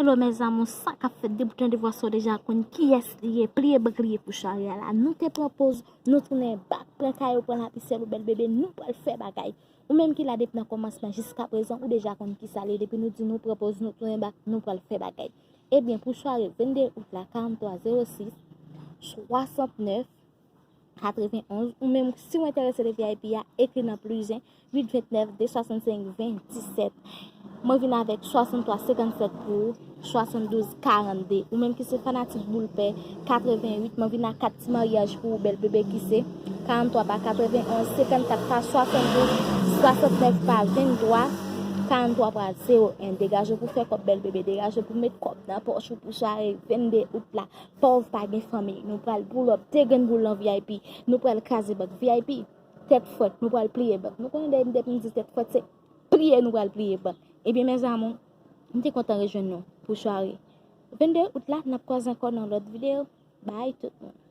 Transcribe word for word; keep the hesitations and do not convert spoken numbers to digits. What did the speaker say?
Hello mes amours, sa k ap fèt? Depi w tande vwa sa w deja konn kiyès li ye. Pliye bank li ye pou sware a la. Nou te pran pòz, nou tounen bak, pran kayo, pran lapisyèl ou bèl bebe, nou pral fè bagay. Ou menm ki la depi nan kòmansman jiska prezan, ou deja konn kisa l ye. Depi nou di nou pran pòz, nou tounen bak, nou pral fè bagay. Ebyen, pou sware vennde out la, karant twa zewo sis, swasantnèf, katrevenn onz, ou menm si w enterese de V I P a, ekri nan plis en, uit vennèf, de swasannsenk, ven disèt. Mwen vin avèk swasannntwa senkannsèt pou ou, swasanndouz karannde. Ou menm ki se fanatik boul pè, katrevenn uit, mwen vin ak kat ti maryaj pou ou, bèl bebe, ki se karannntwa pa katrevenn onz, senkannkat pa swasanndouz, swasantnèf pa venntwa, karannntwa pa zewo en. Degaje w pou fè kòb, bèl bebe, degaje w pou met kòb nan pòch ou pou sware vennde out la. Pòv pa gen fanmi. Nou pral pull up, de grenn boul nan V I P. Nou pral kraze bank V I P. Tèt frèt, nou pral pliye bank. Nou konnen depi, depi m di tèt frèt, se pliye nou pral pliye bank. Ebyen, mes amours, m te kontan rejwenn nou pou sware vennde out la. N ap kwaze ankò nan lòt videyo. Bye tout moun.